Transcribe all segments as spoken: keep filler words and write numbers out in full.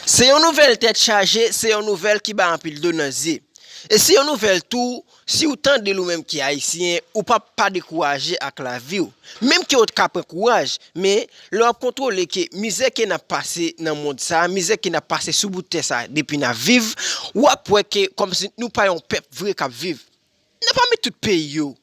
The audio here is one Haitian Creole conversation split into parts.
Se yon nouvèl tèt chaje, se yon nouvèl ki bay anpil do nan zye. E se yon nouvèl tou, si w tande l ou menm ki ayisyen, ou p ap pa dekouraje ak lavi w. Menm ke w ka pran kouraj, men lè w ap kontwole ke mizè ke n ap pase nan mond sa, mizè ke n ap pase sou bout tè sa depi n ap viv, w ap wè ke kòmsi nou pa yon pèp vre k ap viv. Nan pami tout peyi yo,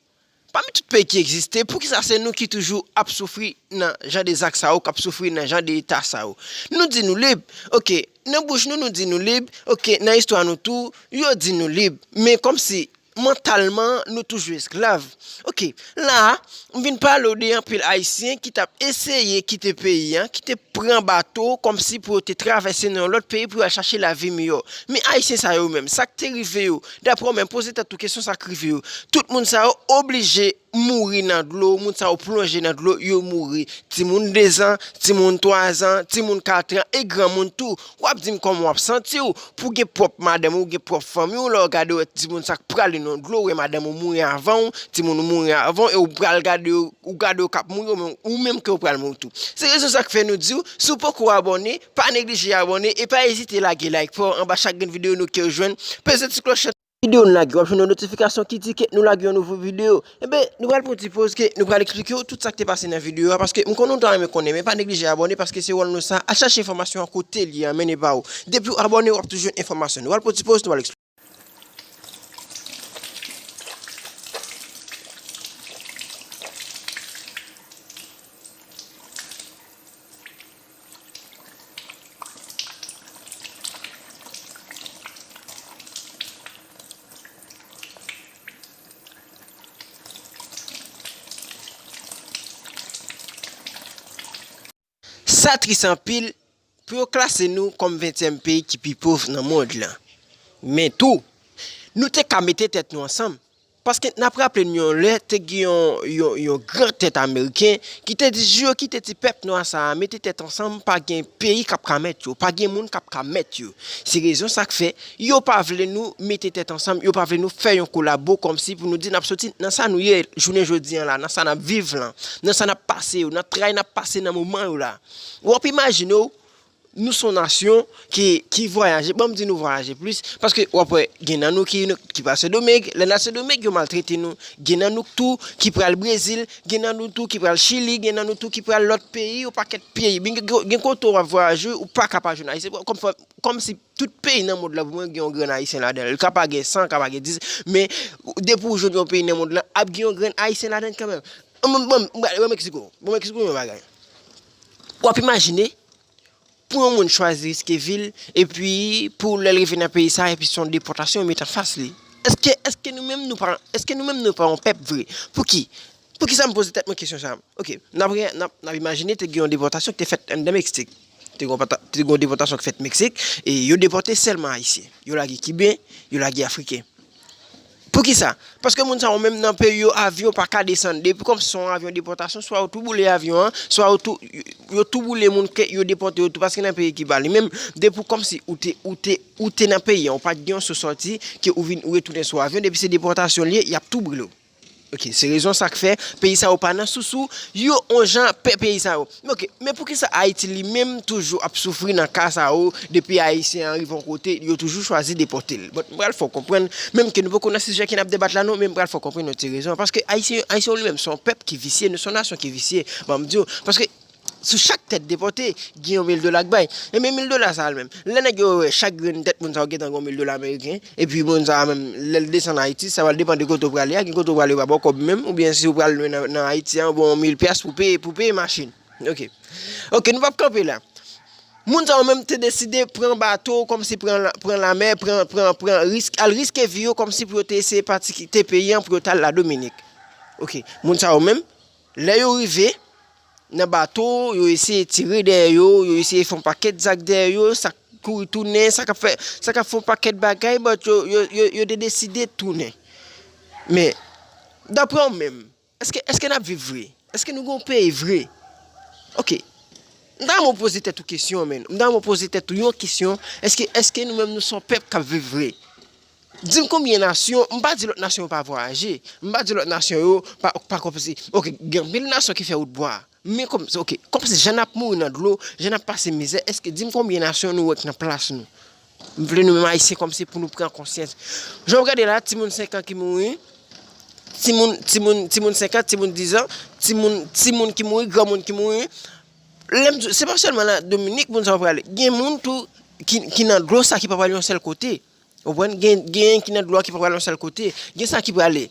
pami tout peyi ki egziste, poukisa se nou ki toujou ap soufri nan jan de zak sa yo, k ap soufri nan jan de eta sa yo? Nou di nou lib, oke, nan bouch nou, nou di nou lib, oke, nan istwa nou tou, yo di nou lib, men kòmsi mantalman, nou toujou esklav. Oke, la a, m vin pale w de anpil Ayisyen ki t ap eseye kite peyi a, ki te pran bato kòmsi pou yo te travèse nan yon lòt peyi pou yo al chache lavi miyò. Men Ayisyen sa yo menm, sa k te rive yo? Daprè w menm, poze tèt ou kesyon, sa k rive yo? Tout moun sa yo oblije mouri nan dlo, moun sa yo plonje nan dlo, yo mouri. Timoun dezan, timoun twazan, timoun katran, e granmoun tou. W ap di m kòman w ap santi w pou gen pwòp madanm ou, gen pwòp fanmi w, lè w gade w wè timoun sa k prale nan dlo, w wè madanm ou mouri avan w, timoun ou mouri avan w, e w pral gade yo, ou gade yo k ap mouri, ou menm, ou menm ke w pral mouri tou. Se rezon sa k fè nou di w, si w poko abòne, pa neglije abòne e pa ezite lage like pa w anba chak grenn videyo nou ke w jwenn. Peze ti klòch videyo n lage, w ap jwenn yon notifikasyon ki di ke nou lage yon nouvo videyo. Enben, nou pral pran yon ti poz ke nou pral eksplike w tout sa k te pase nan videyo a, paske m konnen w ta renmen konnen, men pa neglije abòne, paske se wòl nou sa, al chache enfòmasyon an kote l ye a, men li pa w. Depi w abòne, w ap toujou jwenn enfòmasyon. Nou pral pran yon ti poz, nou pral eksplike. Sa tris anpil pou yo klase nou kòm ventyèm peyi ki pi pòv nan mond lan. Men tou, nou te ka mete tèt nou ansanm. Paske n ap raple n yon lè te gen yon, yon, yon gran tèt ameriken ki te di, jou yo kite ti pèp nwa sa a mete tèt ansanm, pa gen peyi k ap ka mèt yo, pa gen moun k ap ka mèt yo. Se rezon sa k fè yo pa vle nou mete tèt ansanm, yo pa vle nou fè yon kolabo kòmsi pou nou di n ap soti nan sa nou ye jounen jodi an la, nan sa n ap viv lan, nan sa n ap pase yo, nan tray n ap pase nan moman yo la. W ap imajine w, nou se yon nasyon ki, ki vwayaje. Ban m di nou vwayaje plis, paske w ap wè, gen nan nou ki, ki pral Sendomeng, lè n al Sendomeng, yo maltrete nou. Gen nan nou tou ki pral Brezil, gen nan nou tou ki pral Chili, gen nan nou tou ki pral lòt peyi, yon pakèt peyi. Gen, gen, gen kote w ap vwayaje, ou pa ka pa jwenn Ayisyen. Kòm fò, kòmsi tout peyi nan mond lan, pou mwen, gen yon grenn Ayisyen ladan l. Li ka pa gen san, ka pa gen dis, men depi w jwenn yon peyi nan mond lan, ap gen yon grenn Ayisyen ladan l kanmenm. Bon, bon, bon, Meksiko. Bon, Meksiko, yon bagay. W ap imajine, pou yon moun chwazi riske vi l, epi pou lè l rive nan peyi sa, epi se yon depòtasyon yo met anfas li. Èske, èske nou menm nou pa, èske nou menm nou pa yon pèp vre? Pouki? Poukisa m poze tèt mwen kesyon sa a? Oke, n ap, n ap, n ap imajine te gen yon depòtasyon ki te fèt anndan Meksik. Te gen yon pata-, te gen yon depòtasyon ki fèt Meksik, e yo depòte sèlman Ayisyen. Yo lage Kiben, yo lage Afriken. Poukisa? Paske moun sa yo menm nan peyi yo, avyon pa ka desann. Depi kòm se yon avyon depòtasyon, swa yo tou boule avyon an, swa yo tou, yo tou boule moun ke yo depòte yo tou, paske nan peyi Kiba li menm, depi kòmsi ou te, ou te, ou te nan peyi an, ou pa t gen yon sou sòti, ke ou vin, ou retounen sou avyon, depi se depòtasyon li ye, y ap tou boule w. Oke, se rezon sa k fè peyi sa yo pa nan sousou yo, on jan pè peyi sa yo. Men oke, men poukisa Ayiti li menm toujou ap soufri nan ka sa yo, depi Ayisyen an rive yon kote, yo toujou chwazi depòte l? Bon, m pral fè w konprann, menm ke nou poko nan sijè ke n ap debat la non, men m pral fè w konprann yon ti rezon. Paske Ayisyen, Ayisyen yo li menm se yon pèp ki visye, nou se yon nasyon ki visye. Ban m di w, paske sou chak tèt depòte, gen yon mil dola k bay. Enben, mil dola sa a l menm. Lè nèg yo wè chak grenn tèt moun sa yo gentan gen yon mil dola ameriken, epi moun sa a menm, lè l desann Ayiti, sa pral depann de kote w prale a, gen kote w prale yo pa ba w kòb menm, oubyen si w pral lwen nan, nan Ayiti a, yo ba w yon mil pyas pou peye, pou peye machin. Oke. Oke, nou p ap kanpe la. Moun sa yo menm te deside pran bato, kòmsi pran la, pran lamè, pran, pran, pran risk, al riske vi yo kòmsi pou yo te eseye pati kite peyi an pou yo t al Ladominik. Oke, moun sa yo menm, lè yo rive nan bato, yo eseye tire dèyè yo, yo eseye fè yon pakèt zak dèyè yo, sa k kouri tounen, sa k ap fè, sa k ap fè yon pakèt bagay, but yo, yo, yo, yo te deside tounen. Men, daprè w menm, èske, èske n ap viv vre? Èske nou gen yon peyi vre? Oke. M ta renmen w poze tèt ou kesyon, menn. M ta renmen w poze tèt ou yon kesyon. Èske, èske nou menm nou se yon pèp k ap viv vre? Di m konbyen nasyon, m pa di lòt nasyon yo pa vwayaje. M pa di lòt nasyon yo pa, pa konprann. Oke, gen anpil nasyon ki fè wout bwa. Men kòm, ok, kòmsi jan n ap mouri nan dlo, jan n ap pase mizè, èske, di m konbyen nasyon nou wè k nan plas nou? M vle nou menm Ayisyen kòmsi pou nou pran konsyans. Jan w gade la, timoun senk an ki mouri, timoun, timoun, timoun senk an, timoun diz an, timoun, timoun ki mouri, granmoun ki mouri. Lè m di, se pa sèlman la Dominik moun sa yo prale. Gen moun tou ki, ki nan dlo sa ki pa prale yon sèl kote. Ou konprann? Gen, gen ki nan dlo a ki pa prale yon sèl kote. Gen sa ki prale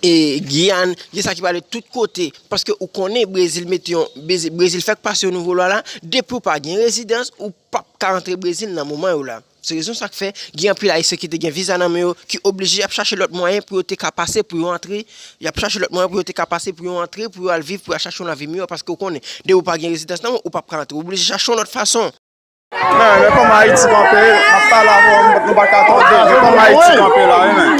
e, Giyàn, gen sa ki prale tout kote. Paske ou konnen Brezil mete yon, Brezil, Brezil fèk pase yon nouvo lwa la. Depi w pa gen rezidans, ou p ap ka antre Brezil nan moman yo la. Se rezon sa k fè gen anpil Ayisyen ki te gen viza nan men yo, ki oblije y ap chache lòt mwayen pou yo te ka pase, pou yo antre. Y ap chache lòt mwayen pou yo te ka pase, pou yo antre, pou yo al viv, pou yo al chache yon lavi miyò. Paske ou konnen, depi w pa gen rezidans nan men w, ou p ap ka antre. Ou oblije chache yon lòt fason. Men, men kòman Ayiti kanpe, m ap pale avè w, nou pa ka tande, men kòman Ayiti kanpe la, wi, men.